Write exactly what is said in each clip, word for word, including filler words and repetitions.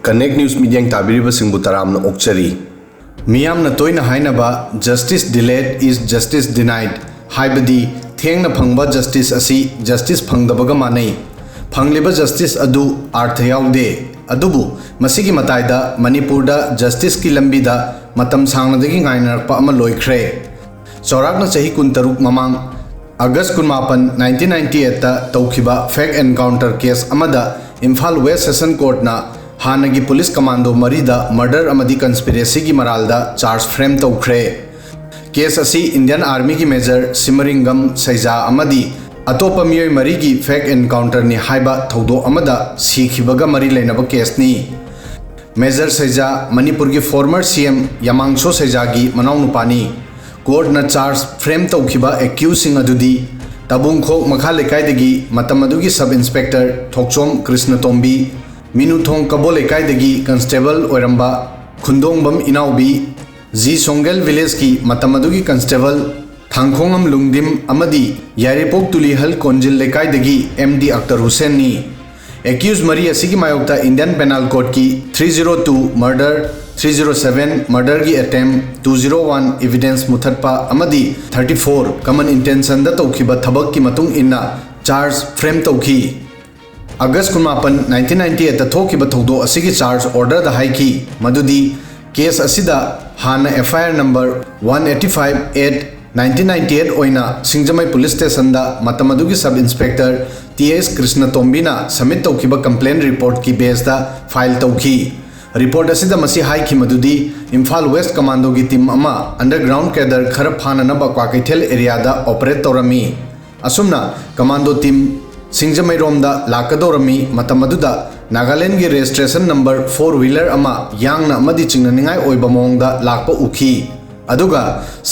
Connect News ꯃꯤꯠꯌꯦꯡ ꯇꯥꯕꯤꯔꯤꯕꯁꯤꯡꯕꯨ ꯇꯔꯥꯝꯅ ꯑꯣꯛꯆꯔꯤ꯫ ꯃꯤꯌꯥꯝꯅ ꯇꯣꯏꯅ ꯍꯥꯏꯅꯕ "Justice delayed is justice denied" ꯍꯥꯏꯕꯗꯤ ꯊꯦꯡꯅ ꯐꯪꯕ ꯖꯁꯇꯤꯁ ꯑꯁꯤ ꯖꯁꯇꯤꯁ ꯐꯪꯗꯕꯒ ꯃꯥꯟꯅꯩ꯫ ꯐꯪꯂꯤꯕ ꯖꯁꯇꯤꯁ ꯑꯗꯨ ꯑꯥꯔꯊ ꯌꯥꯎꯗꯦ꯫ ꯑꯗꯨꯕꯨ ꯃꯁꯤꯒꯤ ꯃꯇꯥꯏꯗ ꯃꯅꯤꯄꯨꯔꯗ ꯖꯁꯇꯤꯁꯀꯤ ꯂꯝꯕꯤꯗ ꯃꯇꯝ ꯁꯥꯡꯅꯗꯒꯤ ꯉꯥꯏꯅꯔꯛꯄ ꯑꯃ ꯂꯣꯏꯈ꯭ꯔꯦ꯫ ꯆꯥꯎꯔꯥꯛꯅ ꯆꯍꯤ ꯀꯨꯟꯇꯔꯨꯛ ꯃꯃꯥꯡ, ꯑꯒꯁ ꯀꯨꯟꯃꯥꯄꯟ, nineteen ninety eight ꯇ ꯇꯧꯈꯤꯕ fake encounter case ꯑꯃꯗ ꯏꯝꯐꯥꯜ West Session Court ꯅ ꯍꯥꯟꯅꯒꯤ ꯄꯨꯂꯤꯁ ꯀꯃꯥꯟꯗꯣ ꯃꯔꯤꯗ murder ꯑꯃꯗꯤ conspiracy ꯒꯤ ꯃꯔꯥꯜꯗ charge frame ꯇꯧꯈ꯭ꯔꯦ꯫ Case ꯑꯁꯤ Indian Army ꯒꯤ Major ꯁꯤꯃꯔꯤꯡꯒꯝ ꯁꯩꯖꯥ ꯑꯃꯗꯤ ꯑꯇꯣꯞꯄ ꯃꯤꯑꯣꯏ ꯃꯔꯤꯒꯤ fake encounter ꯅꯤ ꯍꯥꯏꯕ ꯊꯧꯗꯣꯛ ꯑꯃꯗ ꯁꯤꯈꯤꯕꯒ ꯃꯔꯤ ꯂꯩꯅꯕ case ꯅꯤ꯫ Major ꯁꯩꯖꯥ ꯃꯅꯤꯄꯨꯔꯒꯤ former C M ꯌꯥꯃꯥꯡꯁꯣ ꯁꯩꯖꯥꯒꯤ ꯃꯅꯥꯎꯅꯨꯄꯥꯅꯤ꯫ Court ꯅ charge frame ꯇꯧꯈꯤꯕ accused ꯁꯤꯡ ꯑꯗꯨꯗꯤ ꯇꯥꯕꯨꯡꯈꯣꯛ ꯃꯈꯥ ꯂꯩꯀꯥꯏꯗꯒꯤ ꯃꯇꯝ ꯑꯗꯨꯒꯤ Sub Inspector ꯊꯣꯛꯆꯣꯝ ꯀ꯭ꯔꯤꯁꯅꯇꯣꯝꯕꯤ, ꯃꯤꯅꯨꯊꯣꯡ ꯀꯕꯣ ꯂꯩꯀꯥꯏꯗꯒꯤ constable ꯑꯣꯏꯔꯝꯕ ꯈꯨꯟꯗꯣꯡꯕꯝ ꯏꯅꯥꯎꯕꯤ, ꯖꯤ ꯁꯣꯡꯒꯦꯜ village ꯀꯤ ꯃꯇꯝ ꯑꯗꯨꯒꯤ constable ꯊꯥꯡꯈꯣꯡꯉꯝ ꯂꯨꯡꯗꯤꯝ ꯑꯃꯗꯤ ꯌꯥꯏꯔꯤꯄꯣꯛ ꯇꯨꯂꯤꯍꯜ ꯀꯣꯟꯖꯤꯜ ꯂꯩꯀꯥꯏꯗꯒꯤ M D ꯑꯛꯇꯔ ꯍꯨꯁꯦꯟꯅꯤ꯫ Accused ꯃꯔꯤ ꯑꯁꯤꯒꯤ ꯃꯥꯌꯣꯛꯇ Indian Penal Code ꯀꯤ three zero two murder, three zero seven murder ꯒꯤ attempt, two zero one evidence ꯃꯨꯊꯠꯄ ꯑꯃꯗꯤ thirty four common intention ꯗ ꯇꯧꯈꯤꯕ ꯊꯕꯛꯀꯤ ꯃꯇꯨꯡ ꯏꯟꯅ charge frame ꯇꯧꯈꯤ꯫ ꯑꯒꯁ ꯀꯨꯟꯃꯥꯄꯟ, nineteen ninety eight ꯇ ꯊꯣꯛꯈꯤꯕ ꯊꯧꯗꯣꯛ ꯑꯁꯤꯒꯤ charge order ꯗ ꯍꯥꯏꯈꯤ ꯃꯗꯨꯗꯤ case ꯑꯁꯤꯗ ꯍꯥꯟꯅ F I R number one eighty five eight nineteen ninety eight ꯑꯣꯏꯅ ꯁꯤꯡꯖꯃꯩ police station ꯗ ꯃꯇꯝ ꯑꯗꯨꯒꯤ Sub Inspector T S ꯀ꯭ꯔꯤꯁꯅꯇꯣꯝꯕꯤꯅ submit ꯇꯧꯈꯤꯕ complaint report ꯀꯤ base ꯇ file ꯇꯧꯈꯤ꯫ Report ꯑꯁꯤꯗ ꯃꯁꯤ ꯍꯥꯏꯈꯤ ꯃꯗꯨꯗꯤ ꯏꯝꯐꯥꯜ West Commando ꯒꯤ team ꯑꯃ underground cadre ꯈꯔ ꯐꯥꯅꯅꯕ ꯀ꯭ꯋꯥꯀꯩꯊꯦꯜ area ꯗ operate ꯇꯧꯔꯝꯃꯤ꯫ ꯑꯁꯨꯝꯅ commando team ꯁꯤꯡꯖꯃꯩꯔꯣꯝꯗ ꯂꯥꯛꯀꯗꯧꯔꯝꯃꯤ꯫ ꯃꯇꯝ ꯑꯗꯨꯗ ꯅꯥꯒꯥꯂꯦꯟꯒꯤ registration number four wheeler ꯑꯃ ꯌꯥꯡꯅ ꯑꯃꯗꯤ ꯆꯤꯡꯅꯅꯤꯡꯉꯥꯏ ꯑꯣꯏꯕ ꯃꯑꯣꯡꯗ ꯂꯥꯛꯄ ꯎꯈꯤ꯫ ꯑꯗꯨꯒ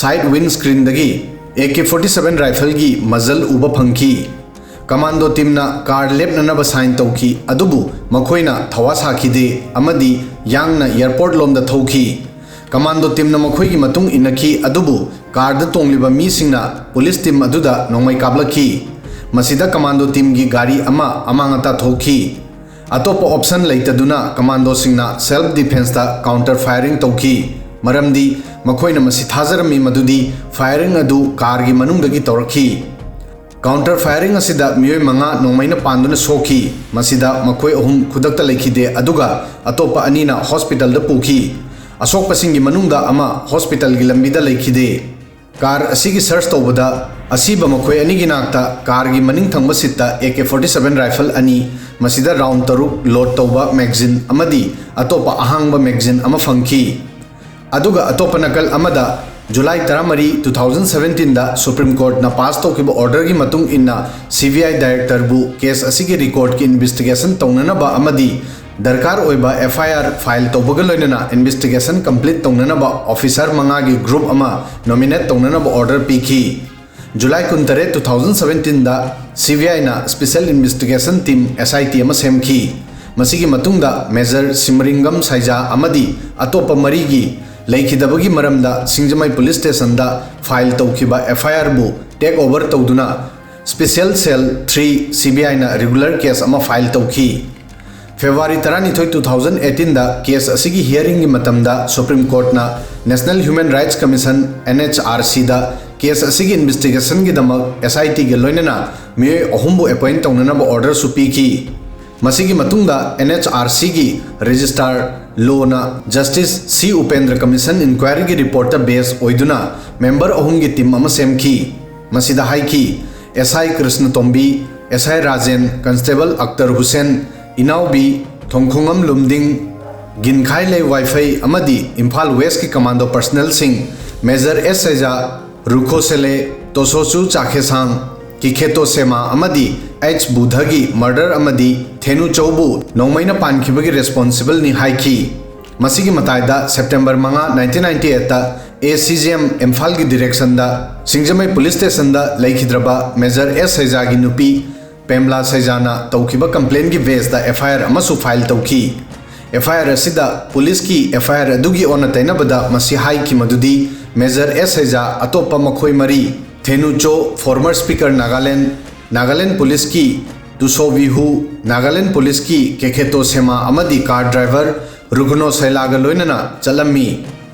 side windscreen ꯗꯒꯤ A K forty seven rifle ꯒꯤ muzzle ꯎꯕ ꯐꯪꯈꯤ꯫ Commando team ꯅ car ꯂꯦꯞꯅꯅꯕ sign ꯇꯧꯈꯤ, ꯑꯗꯨꯕꯨ ꯃꯈꯣꯏꯅ ꯊꯋꯥ ꯁꯥꯈꯤꯗꯦ ꯑꯃꯗꯤ ꯌꯥꯡꯅ airport ꯂꯣꯝꯗ ꯊꯧꯈꯤ꯫ Commando team ꯅ ꯃꯈꯣꯏꯒꯤ ꯃꯇꯨꯡ ꯏꯟꯅꯈꯤ, ꯑꯗꯨꯕꯨ car ꯗ ꯇꯣꯡꯂꯤꯕ ꯃꯤꯁꯤꯡꯅ police team ꯑꯗꯨꯗ ꯅꯣꯡꯃꯩ ꯀꯥꯞꯂꯛꯈꯤ꯫ ꯃꯁꯤꯗ commando team ꯒꯤ ꯒꯥꯔꯤ ꯑꯃ ꯑꯃꯥꯡ ꯑꯇꯥ ꯊꯣꯛꯈꯤ꯫ ꯑꯇꯣꯞꯄ ꯑꯣꯞꯁꯟ ꯂꯩꯇꯗꯨꯅ ꯀꯃꯥꯟꯗꯣꯁꯤꯡꯅ ꯁꯦꯜꯐ ꯗꯤꯐꯦꯟꯁꯇ ꯀꯥꯎꯟꯇꯔ ꯐꯥꯌꯔꯤꯡ ꯇꯧꯈꯤ, ꯃꯔꯝꯗꯤ ꯃꯈꯣꯏꯅ ꯃꯁꯤ ꯊꯥꯖꯔꯝꯃꯤ ꯃꯗꯨꯗꯤ ꯐꯥꯌꯔꯤꯡ ꯑꯗꯨ ꯀꯥꯔꯒꯤ ꯃꯅꯨꯡꯗꯒꯤ ꯇꯧꯔꯛꯈꯤ꯫ ꯀꯥꯎꯟꯇꯔ ꯐꯥꯌꯔꯤꯡ ꯑꯁꯤꯗ ꯃꯤꯑꯣꯏ ꯃꯉꯥ ꯅꯣꯡꯃꯩꯅ ꯄꯥꯟꯗꯨꯅ ꯁꯣꯛꯈꯤ꯫ ꯃꯁꯤꯗ ꯃꯈꯣꯏ ꯑꯍꯨꯝ ꯈꯨꯗꯛꯇ ꯂꯩꯈꯤꯗꯦ, ꯑꯗꯨꯒ ꯑꯇꯣꯞꯄ ꯑꯅꯤꯅ ꯍꯣꯁꯄꯤꯇꯥꯜꯗ ꯄꯨꯈꯤ꯫ ꯑꯁꯣꯛꯄꯁꯤꯡꯒꯤ ꯃꯅꯨꯡꯗ ꯑꯃ ꯍꯣꯁꯄꯤꯇꯥꯜꯒꯤ ꯂꯝꯕꯤꯗ ꯂꯩꯈꯤꯗꯦ꯫ ꯀꯥꯔ ꯑꯁꯤꯒꯤ ꯁꯔꯆ ꯇꯧꯕꯗ ꯑꯁꯤꯕ ꯃꯈꯣꯏ ꯑꯅꯤꯒꯤ ꯅꯥꯛꯇ ꯀꯥꯔꯒꯤ ꯃꯅꯤꯡ ꯊꯪꯕ ꯁꯤꯠꯇ A K forty seven rifle ꯑꯅꯤ, ꯃꯁꯤꯗ ꯔꯥꯎꯟ ꯇꯔꯨꯛ ꯂꯣꯗ ꯇꯧꯕ ꯃꯦꯒꯖꯤꯟ ꯑꯃꯗꯤ ꯑꯇꯣꯞꯄ ꯑꯍꯥꯡꯕ ꯃꯦꯒꯖꯤꯟ ꯑꯃ ꯐꯪꯈꯤ꯫ ꯑꯗꯨꯒ ꯑꯇꯣꯞꯄ ꯅꯥꯀꯜ ꯑꯃꯗ, ꯖꯨꯂꯥꯏ ꯇꯔꯥꯃꯔꯤ, ꯇꯨ ꯊꯥꯎꯖꯟ ꯁꯚꯦꯟꯇꯤꯟꯗ ꯁꯨꯄ꯭ꯔꯤꯝ ꯀꯣꯔꯠꯅ ꯄꯥꯁ ꯇꯧꯈꯤꯕ ꯑꯣꯔꯗꯔꯒꯤ ꯃꯇꯨꯡ ꯏꯟꯅ ꯁꯤ ꯕꯤ ꯑꯥꯏ ꯗꯥꯏꯔꯦꯛꯇꯔꯕꯨ ꯀꯦꯁ ꯑꯁꯤꯒꯤ ꯔꯤꯀꯣꯔꯗꯀꯤ ꯏꯟꯚꯦꯁꯇꯤꯒꯦꯁꯟ ꯇꯧꯅꯅꯕ ꯑꯃꯗꯤ ꯗꯔꯀꯥꯔ ꯑꯣꯏꯕ ꯑꯦꯐ ꯑꯥꯏ ꯑꯥꯔ ꯐꯥꯏꯜ ꯇꯧꯕꯒ ꯂꯣꯏꯅꯅ ꯏꯟꯚꯦꯁꯇꯤꯒꯦꯁꯟ ꯀꯝꯄ꯭ꯂꯤꯠ ꯇꯧꯅꯅꯕ ꯑꯣꯐꯤꯁꯥꯔ ꯃꯉꯥꯒꯤ ꯒ꯭ꯔꯨꯞ ꯑꯃ ꯅꯣꯃꯤꯅꯦꯠ ꯇꯧꯅꯅꯕ ꯑꯣꯔꯗꯔ ꯄꯤꯈꯤ꯫ ꯖꯨꯂꯥꯏ ꯀꯨꯟꯇꯔꯦꯠ, ꯇꯨ ꯊꯥꯎꯖꯟ ꯁꯚꯦꯟꯇꯤꯟꯗ ꯁꯤ ꯕꯤ ꯑꯥꯏꯅ special investigation team, S I T, ꯑꯃ ꯁꯦꯝꯈꯤ꯫ ꯃꯁꯤꯒꯤ ꯃꯇꯨꯡꯗ ꯃꯦꯖꯔ ꯁꯤꯃꯔꯤꯡꯒꯝ ꯁꯥꯏꯖꯥ ꯑꯃꯗꯤ ꯑꯇꯣꯞꯄ ꯃꯔꯤꯒꯤ ꯂꯩꯈꯤꯗꯕꯒꯤ ꯃꯔꯝꯗ ꯁꯤꯡꯖꯃꯩ ꯄꯨꯂꯤꯁ ꯁ꯭ꯇꯦꯁꯟꯗ ꯐꯥꯏꯜ ꯇꯧꯈꯤꯕ ꯑꯦꯐ ꯑꯥꯏ ꯑꯥꯔꯕꯨ ꯇꯦꯛ ꯑꯣꯚꯔ ꯇꯧꯗꯨꯅ special cell three, C B ꯑꯥꯏꯅ ꯔꯤꯒꯨꯂꯔ ꯀꯦꯁ ꯑꯃ ꯐꯥꯏꯜ ꯇꯧꯈꯤ꯫ ꯐꯦꯕ꯭ꯔꯨꯋꯥꯔꯤ ꯇꯔꯥꯅꯤꯊꯣꯏ, ꯇꯨ ꯊꯥꯎꯖꯟ ꯑꯩꯠꯇꯤꯟꯗ ꯀꯦꯁ ꯑꯁꯤꯒꯤ ꯍꯤꯌꯔꯤꯡꯒꯤ ꯃꯇꯝꯗ ꯁꯨꯄ꯭ꯔꯤꯝ ꯀꯣꯔꯠꯅ national human rights commission, N H R ꯁꯤꯗ ꯀꯦꯁ ꯑꯁꯤꯒꯤ ꯏꯟꯚꯦꯁꯇꯤꯒꯦꯁꯟꯒꯤꯗꯃꯛ ꯑꯦꯁ ꯑꯥꯏ ꯇꯤꯒ ꯂꯣꯏꯅꯅ ꯃꯤꯑꯣꯏ ꯑꯍꯨꯝꯕꯨ ꯑꯦꯄꯣꯏꯟꯠ ꯇꯧꯅꯅꯕ ꯑꯣꯔꯗꯔꯁꯨ ꯄꯤꯈꯤ꯫ ꯃꯁꯤꯒꯤ ꯃꯇꯨꯡꯗ ꯑꯦꯟ ꯑꯩꯆ ꯑꯥꯔ ꯁꯤꯒꯤ ꯔꯦꯖꯤꯁꯇ꯭ꯔꯥꯔ ꯂꯣꯅ ꯖꯁꯇꯤꯁ ꯁꯤ ꯎꯄꯦꯟꯗ꯭ꯔ ꯀꯃꯤꯁꯟ ꯏꯟꯀ꯭ꯋꯥꯏꯔꯤꯒꯤ ꯔꯤꯄꯣꯔꯠꯇ ꯕꯦꯖ ꯑꯣꯏꯗꯨꯅ ꯃꯦꯝꯕꯔ ꯑꯍꯨꯝꯒꯤ ꯇꯤꯝ ꯑꯃ ꯁꯦꯝꯈꯤ꯫ ꯃꯁꯤꯗ ꯍꯥꯏꯈꯤ, ꯑꯦꯁ ꯑꯥꯏ ꯀ꯭ꯔꯤꯁꯅꯇꯣꯝꯕꯤ, ꯑꯦꯁ ꯑꯥꯏ ꯔꯥꯖꯦꯟ, ꯀꯟꯁꯇꯦꯕꯜ ꯑꯛꯇꯔ ꯍꯨꯁꯦꯟ, ꯏꯅꯥꯎꯕꯤ ꯊꯣꯡꯈꯣꯡꯉꯝ ꯂꯨꯝꯗꯤꯡ, ꯒꯤꯟꯈꯥꯏꯂꯩ ꯋꯥꯏꯐꯩ ꯑꯃꯗꯤ ꯏꯝꯐꯥꯜ ꯋꯦꯁꯀꯤ ꯀꯃꯥꯟꯗꯣ ꯄꯔꯁꯅꯦꯜꯁꯤꯡ ꯃꯦꯖꯔ ꯑꯦꯁ ꯁꯩꯖꯥ, ꯔꯨꯈꯣ ꯁꯦꯂꯦ, ꯇꯣꯁꯣꯆꯨ ꯆꯥꯈꯦꯁꯥꯡ, ꯀꯤꯈꯦꯇꯣ ꯁꯦꯃꯥ ꯑꯃꯗꯤ ꯑꯩꯆ ꯕꯨꯙꯒꯤ ꯃꯔꯗꯔ ꯑꯃꯗꯤ ꯊꯦꯅꯨ ꯆꯧꯕꯨ ꯅꯣꯡꯃꯩꯅ ꯄꯥꯟꯈꯤꯕꯒꯤ ꯔꯦꯁꯄꯣꯟꯁꯤꯕꯜꯅꯤ ꯍꯥꯏꯈꯤ꯫ ꯃꯁꯤꯒꯤ ꯃꯇꯥꯏꯗ ꯁꯦꯞꯇꯦꯝꯕꯔ ꯃꯉꯥ, ꯅꯥꯏꯟꯇꯤꯟ ꯅꯥꯏꯟꯇꯤ ꯑꯩꯠꯇ ꯑꯦ ꯁꯤ ꯖꯤ ꯑꯦꯝ ꯏꯝꯐꯥꯜꯒꯤ ꯗꯤꯔꯦꯛꯁꯟꯗ ꯁꯤꯡꯖꯃꯩ ꯄꯨꯂꯤꯁ ꯁ꯭ꯇꯦꯁꯟꯗ ꯂꯩꯈꯤꯗ꯭ꯔꯕ ꯃꯦꯖꯔ ꯑꯦꯁ ꯁꯩꯖꯥꯒꯤ ꯅꯨꯄꯤ ꯄꯦꯝꯂꯥ ꯁꯩꯖꯥꯅ ꯇꯧꯈꯤꯕ ꯀꯝꯄ꯭ꯂꯦꯟꯒꯤ ꯕꯦꯁꯇ ꯑꯦꯐ ꯑꯥꯏ ꯑꯥꯔ ꯑꯃꯁꯨ ꯐꯥꯏꯜ ꯇꯧꯈꯤ꯫ ꯑꯦꯐ ꯑꯥꯏ ꯑꯥꯔ ꯑꯁꯤꯗ ꯄꯨꯂꯤꯁꯀꯤ ꯑꯦꯐ ꯑꯥꯏ ꯑꯥꯔ ꯑꯗꯨꯒꯤ ꯑꯣꯟꯅ ꯇꯩꯅꯕꯗ ꯃꯁꯤ ꯍꯥꯏꯈꯤ ꯃꯗꯨꯗꯤ ꯃꯦꯖꯔ ꯑꯦꯁ ꯁꯩꯖꯥ ꯑꯇꯣꯞꯄ ꯃꯈꯣꯏ ꯃꯔꯤ, ꯊꯦꯅꯨ ꯆꯣ, ꯐꯣꯔꯃꯔ ꯁ꯭ꯄꯤꯀꯔ ꯅꯥꯒꯥꯂꯦꯟ, ꯅꯥꯒꯥꯂꯦꯟ ꯄꯨꯂꯤꯁꯀꯤ ꯇꯨꯁꯣ ꯕꯤꯍꯨ, ꯅꯥꯒꯥꯂꯦꯟ ꯄꯨꯂꯤꯁꯀꯤ ꯀꯦꯈꯦꯇꯣ ꯁꯦꯃꯥ ꯑꯃꯗꯤ ꯀꯥꯔ ꯗ꯭ꯔꯥꯏꯚꯔ ꯔꯨꯒꯅꯣ ꯁꯩꯂꯥꯒ ꯂꯣꯏꯅꯅ ꯆꯠꯂꯝꯃꯤ꯫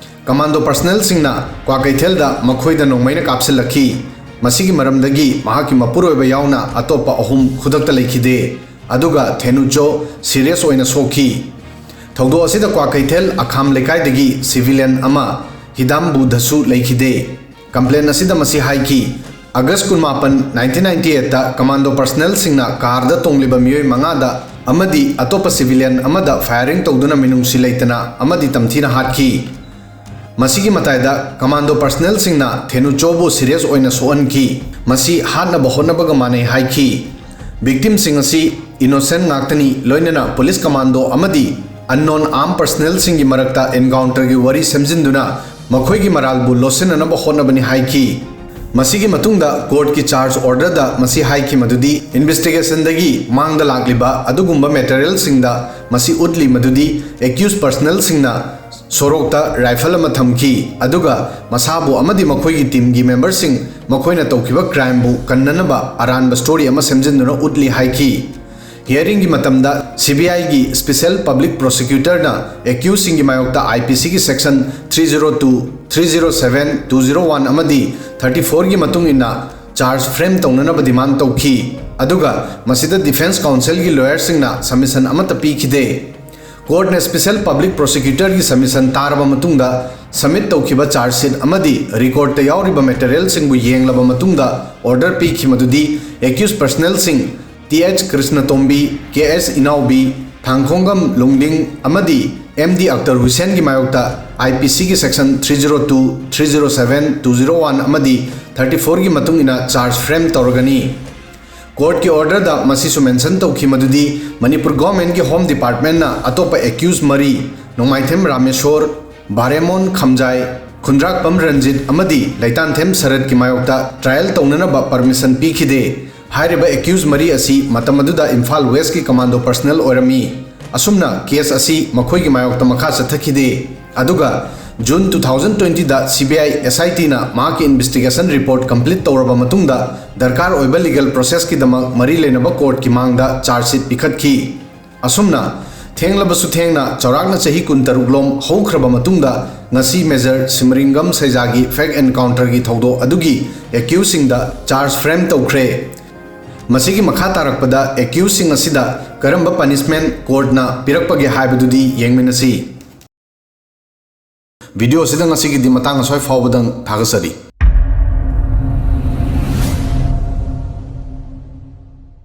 ꯀꯃꯥꯟꯗꯣ ꯄꯔꯁꯅꯦꯜꯁꯤꯡꯅ ꯀ꯭ꯋꯥꯀꯩꯊꯦꯜꯗ ꯃꯈꯣꯏꯗ ꯅꯣꯡꯃꯩꯅ ꯀꯥꯞꯁꯤꯜꯂꯛꯈꯤ꯫ ꯃꯁꯤꯒꯤ ꯃꯔꯝꯗꯒꯤ ꯃꯍꯥꯛꯀꯤ ꯃꯄꯨꯔꯣꯏꯕ ꯌꯥꯎꯅ ꯑꯇꯣꯞꯄ ꯑꯍꯨꯝ ꯈꯨꯗꯛꯇ ꯂꯩꯈꯤꯗꯦ, ꯑꯗꯨꯒ ꯊꯦꯅꯨꯆꯣ ꯁꯤꯔꯤꯌꯁ ꯑꯣꯏꯅ ꯁꯣꯛꯈꯤ꯫ ꯊꯧꯗꯣꯛ ꯑꯁꯤꯗ ꯀ꯭ꯋꯥꯀꯩꯊꯦꯜ ꯑꯈꯥꯝ ꯂꯩꯀꯥꯏꯗꯒꯤ ꯁꯤꯚꯤꯂꯤꯌꯟ ꯑꯃ ꯍꯤꯗꯥꯝꯕꯨꯗꯁꯨ ꯂꯩꯈꯤꯗꯦ꯫ ꯀꯝꯄ꯭ꯂꯦꯟ ꯑꯁꯤꯗ ꯃꯁꯤ ꯍꯥꯏꯈꯤ, ꯑꯒꯁ ꯀꯨꯟꯃꯥꯄꯟ, ꯅꯥꯏꯟꯇꯤꯟ ꯅꯥꯏꯟꯇꯤ ꯑꯩꯠꯇ ꯀꯃꯥꯟꯗꯣ ꯄꯔꯁꯅꯦꯜꯁꯤꯡꯅ ꯀꯥꯔꯗ ꯇꯣꯡꯂꯤꯕ ꯃꯤꯑꯣꯏ ꯃꯉꯥꯗ ꯑꯃꯗꯤ ꯑꯇꯣꯞꯄ ꯁꯤꯚꯤꯂꯤꯌꯟ ꯑꯃꯗ ꯐꯥꯌꯔꯤꯡ ꯇꯧꯗꯨꯅ ꯃꯤꯅꯨꯡꯁꯤ ꯂꯩꯇꯅ ꯑꯃꯗꯤ ꯇꯝꯊꯤꯅ ꯍꯥꯠꯈꯤ꯫ ꯃꯁꯤꯒꯤ ꯃꯇꯥꯏꯗ ꯀꯃꯥꯟꯗꯣ ꯄꯔꯁꯅꯦꯜꯁꯤꯡꯅ ꯊꯦꯅꯨꯆꯣꯕꯨ ꯁꯤꯔꯤꯌꯁ ꯑꯣꯏꯅ ꯁꯣꯛꯍꯟꯈꯤ꯫ ꯃꯁꯤ ꯍꯥꯠꯅꯕ ꯍꯣꯠꯅꯕꯒ ꯃꯥꯟꯅꯩ ꯍꯥꯏꯈꯤ꯫ ꯚꯤꯛꯇꯤꯝꯁꯤꯡ ꯑꯁꯤ ꯏꯅꯣꯁꯦꯟ ꯉꯥꯛꯇꯅꯤ, ꯂꯣꯏꯅꯅ ꯄꯨꯂꯤꯁ ꯀꯃꯥꯟꯗꯣ ꯑꯃꯗꯤ ꯑꯟꯅꯣꯟ ꯑꯥꯔꯝ ꯄꯔꯁꯅꯦꯜꯁꯤꯡꯒꯤ ꯃꯔꯛꯇ ꯑꯦꯟꯀꯥꯎꯟꯇꯔꯒꯤ ꯋꯥꯔꯤ ꯁꯦꯝꯖꯤꯟꯗꯨꯅ ꯃꯈꯣꯏꯒꯤ ꯃꯔꯥꯜꯕꯨ ꯂꯣꯠꯁꯤꯟꯅꯅꯕ ꯍꯣꯠꯅꯕꯅꯤ ꯍꯥꯏꯈꯤ꯫ ꯃꯁꯤꯒꯤ ꯃꯇꯨꯡꯗ ꯀꯣꯔꯠꯀꯤ ꯆꯥꯔꯖ ꯑꯣꯔꯗꯔꯗ ꯃꯁꯤ ꯍꯥꯏꯈꯤ ꯃꯗꯨꯗꯤ ꯏꯟꯚꯦꯁꯇꯤꯒꯦꯁꯟꯗꯒꯤ ꯃꯥꯡꯗ ꯂꯥꯛꯂꯤꯕ ꯑꯗꯨꯒꯨꯝꯕ ꯃꯦꯇꯔꯤꯌꯦꯜꯁꯤꯡꯗ ꯃꯁꯤ ꯎꯠꯂꯤ ꯃꯗꯨꯗꯤ ꯑꯦꯀ꯭ꯌꯨꯁ ꯄꯔꯁꯅꯦꯜꯁꯤꯡꯅ ꯁꯣꯔꯣꯛꯇ ꯔꯥꯏꯐꯜ ꯑꯃ ꯊꯝꯈꯤ, ꯑꯗꯨꯒ ꯃꯁꯥꯕꯨ ꯑꯃꯗꯤ ꯃꯈꯣꯏꯒꯤ ꯇꯤꯝꯒꯤ ꯃꯦꯝꯕꯔꯁꯤꯡ ꯃꯈꯣꯏꯅ ꯇꯧꯈꯤꯕ ꯀ꯭ꯔꯥꯏꯝꯕꯨ ꯀꯟꯅꯅꯕ ꯑꯔꯥꯟꯕ ꯁ꯭ꯇꯣꯔꯤ ꯑꯃ ꯁꯦꯝꯖꯤꯟꯗꯨꯅ ꯎꯠꯂꯤ ꯍꯥꯏꯈꯤ꯫ ꯍꯤꯌꯔꯤꯡꯒꯤ ꯃꯇꯝꯗ ꯁꯤ ꯕꯤ ꯑꯥꯏꯒꯤ ꯁ꯭ꯄꯦꯁꯦꯜ ꯄꯕ꯭ꯂꯤꯛ ꯄ꯭ꯔꯣꯁꯤꯀ꯭ꯌꯨꯇꯔꯅ ꯑꯦꯀ꯭ꯌꯨꯁꯁꯤꯡꯒꯤ ꯃꯥꯌꯣꯛꯇ ꯑꯥꯏ ꯄꯤ ꯁꯤꯒꯤ section three zero two, three zero seven, two zero one ꯑꯃꯗꯤ ꯊꯥꯔꯇꯤ ꯐꯣꯔꯒꯤ ꯃꯇꯨꯡ ꯏꯟꯅ ꯆꯥꯔꯖ ꯐ꯭ꯔꯦꯝ ꯇꯧꯅꯅꯕ ꯗꯤꯃꯥꯟ ꯇꯧꯈꯤ, ꯑꯗꯨꯒ ꯃꯁꯤꯗ ꯗꯤꯐꯦꯟꯁ ꯀꯥꯎꯟꯁꯤꯜꯒꯤ ꯂꯣꯌꯔꯁꯤꯡꯅ ꯁꯕꯃꯤꯁꯟ ꯑꯃꯠꯇ ꯄꯤꯈꯤꯗꯦ꯫ ꯀꯣꯔꯠꯅ ꯁ꯭ꯄꯦꯁꯦꯜ ꯄꯕ꯭ꯂꯤꯛ ꯄ꯭ꯔꯣꯁꯤꯀ꯭ꯌꯨꯇꯔꯒꯤ ꯁꯕꯃꯤꯁꯟ ꯇꯥꯔꯕ ꯃꯇꯨꯡꯗ ꯁꯕꯃꯤꯠ ꯇꯧꯈꯤꯕ ꯆꯥꯔꯖ ꯁꯤꯠ ꯑꯃꯗꯤ ꯔꯦꯀꯣꯔꯗꯇ ꯌꯥꯎꯔꯤꯕ ꯃꯦꯇꯔꯤꯌꯦꯜꯁꯤꯡꯕꯨ ꯌꯦꯡꯂꯕ ꯃꯇꯨꯡꯗ ꯑꯣꯔꯗꯔ ꯄꯤꯈꯤ ꯃꯗꯨꯗꯤ ꯑꯦꯀ꯭ꯌꯨꯁ ꯄꯔꯁꯅꯦꯜꯁꯤꯡ ꯇꯤ ꯑꯩꯆ ꯀ꯭ꯔꯤꯁꯅꯇꯣꯝꯕꯤ, ꯀꯦ ꯑꯦꯁ ꯏꯅꯥꯎꯕꯤ, ꯊꯥꯡꯈꯣꯡꯒꯝ ꯂꯨꯡꯂꯤꯡ ꯑꯃꯗꯤ ꯑꯦꯝ ꯗꯤ ꯑꯛꯇꯔ ꯍꯨꯁꯦꯟꯒꯤ ꯃꯥꯌꯣꯛꯇ ꯑꯥꯏ ꯄꯤ ꯁꯤꯒꯤ section three zero two, three zero seven, two zero one ꯑꯃꯗꯤ ꯊꯥꯔꯇꯤ ꯐꯣꯔꯒꯤ ꯃꯇꯨꯡ ꯏꯟꯅ ꯆꯥꯔꯖ ꯐ꯭ꯔꯦꯝ ꯇꯧꯔꯒꯅꯤ꯫ ꯀꯣꯔꯠꯀꯤ ꯑꯣꯔꯗꯔꯗ ꯃꯁꯤꯁꯨ ꯃꯦꯟꯁꯟ ꯇꯧꯈꯤ ꯃꯗꯨꯗꯤ ꯃꯅꯤꯄꯨꯔ ꯒꯣꯔꯃꯦꯟꯒꯤ ꯍꯣꯝ ꯗꯤꯄꯥꯔꯠꯃꯦꯟꯅ ꯑꯇꯣꯞꯄ ꯑꯦꯀ꯭ꯌꯨꯁ ꯃꯔꯤ, ꯅꯣꯡꯃꯥꯏꯊꯦꯝ ꯔꯥꯃꯦꯁꯣꯔ, ꯚꯥꯔꯦꯃꯣꯟ ꯈꯝꯖꯥꯏ, ꯈꯨꯟꯗ꯭ꯔꯥꯛꯄꯝ ꯔꯟꯖꯤꯠ ꯑꯃꯗꯤ ꯂꯩꯇꯥꯟꯊꯦꯝ ꯁꯔꯠꯀꯤ ꯃꯥꯌꯣꯛꯇ ꯇ꯭ꯔꯥꯌꯦꯜ ꯇꯧꯅꯅꯕ ꯄꯔꯃꯤꯁꯟ ꯄꯤꯈꯤꯗꯦ꯫ ꯍꯥꯏꯔꯤꯕ ꯑꯦꯀ꯭ꯌꯨꯁ ꯃꯔꯤ ꯑꯁꯤ ꯃꯇꯝ ꯑꯗꯨꯗ ꯏꯝꯐꯥꯜ ꯋꯦꯁꯀꯤ ꯀꯃꯥꯟꯗꯣ ꯄꯔꯁꯅꯦꯜ ꯑꯣꯏꯔꯝꯃꯤ꯫ ꯑꯁꯨꯝꯅ ꯀꯦꯁ ꯑꯁꯤ ꯃꯈꯣꯏꯒꯤ ꯃꯥꯌꯣꯛꯇ ꯃꯈꯥ ꯆꯠꯊꯈꯤꯗꯦ꯫ ꯑꯗꯨꯒ ꯖꯨꯟ ꯇꯨ ꯊꯥꯎꯖꯟ ꯇ꯭ꯋꯦꯟꯇꯤꯗ ꯁꯤ ꯕꯤ ꯑꯥꯏ ꯑꯦꯁ ꯑꯥꯏ ꯇꯤꯅ ꯃꯍꯥꯛꯀꯤ ꯏꯟꯚꯦꯁꯇꯤꯒꯦꯁꯟ ꯔꯤꯄꯣꯔꯠ ꯀꯝꯄ꯭ꯂꯤꯠ ꯇꯧꯔꯕ ꯃꯇꯨꯡꯗ ꯗꯔꯀꯥꯔ ꯑꯣꯏꯕ ꯂꯤꯒꯦꯜ ꯄ꯭ꯔꯣꯁꯦꯁꯀꯤꯗꯃꯛ ꯃꯔꯤ ꯂꯩꯅꯕ ꯀꯣꯔꯠꯀꯤ ꯃꯥꯡꯗ ꯆꯥꯔꯖ ꯁꯤꯠ ꯄꯤꯈꯠꯈꯤ꯫ ꯑꯁꯨꯝꯅ ꯊꯦꯡꯂꯕꯁꯨ ꯊꯦꯡꯅ ꯆꯥꯎꯔꯥꯛꯅ ꯆꯍꯤ ꯀꯨꯟꯇꯔꯨꯛ ꯂꯣꯝ ꯍꯧꯈ꯭ꯔꯕ ꯃꯇꯨꯡꯗ ꯉꯁꯤ ꯃꯦꯖꯔ ꯁꯤꯃꯔꯤꯡꯒꯝ ꯁꯩꯖꯥꯒꯤ ꯐꯦꯛ ꯑꯦꯟꯀꯥꯎꯟꯇꯔꯒꯤ ꯊꯧꯗꯣꯛ ꯑꯗꯨꯒꯤ ꯑꯦꯀ꯭ꯌꯨꯁꯁꯤꯡꯗ ꯆꯥꯔꯖ ꯐ꯭ꯔꯦꯝ ꯇꯧꯈ꯭ꯔꯦ꯫ ꯃꯁꯤꯒꯤ ꯃꯈꯥ ꯇꯥꯔꯛꯄꯗ ꯑꯦꯀ꯭ꯌꯨꯁꯁꯤꯡ ꯑꯁꯤꯗ ꯀꯔꯝꯕ ꯄꯅꯤꯁꯃꯦꯟꯠ ꯀꯣꯔꯠꯅ ꯄꯤꯔꯛꯄꯒꯦ ꯍꯥꯏꯕꯗꯨꯗꯤ ꯌꯦꯡꯃꯤꯟꯅꯁꯤ꯫ ꯚꯤꯗꯤꯑꯣ ꯑꯁꯤꯗ ꯉꯁꯤꯒꯤꯗꯤ ꯃꯇꯥꯡ ꯑꯁ꯭ꯋꯥꯏ ꯐꯥꯎꯕꯗꯪ ꯊꯥꯒꯠꯆꯔꯤ꯫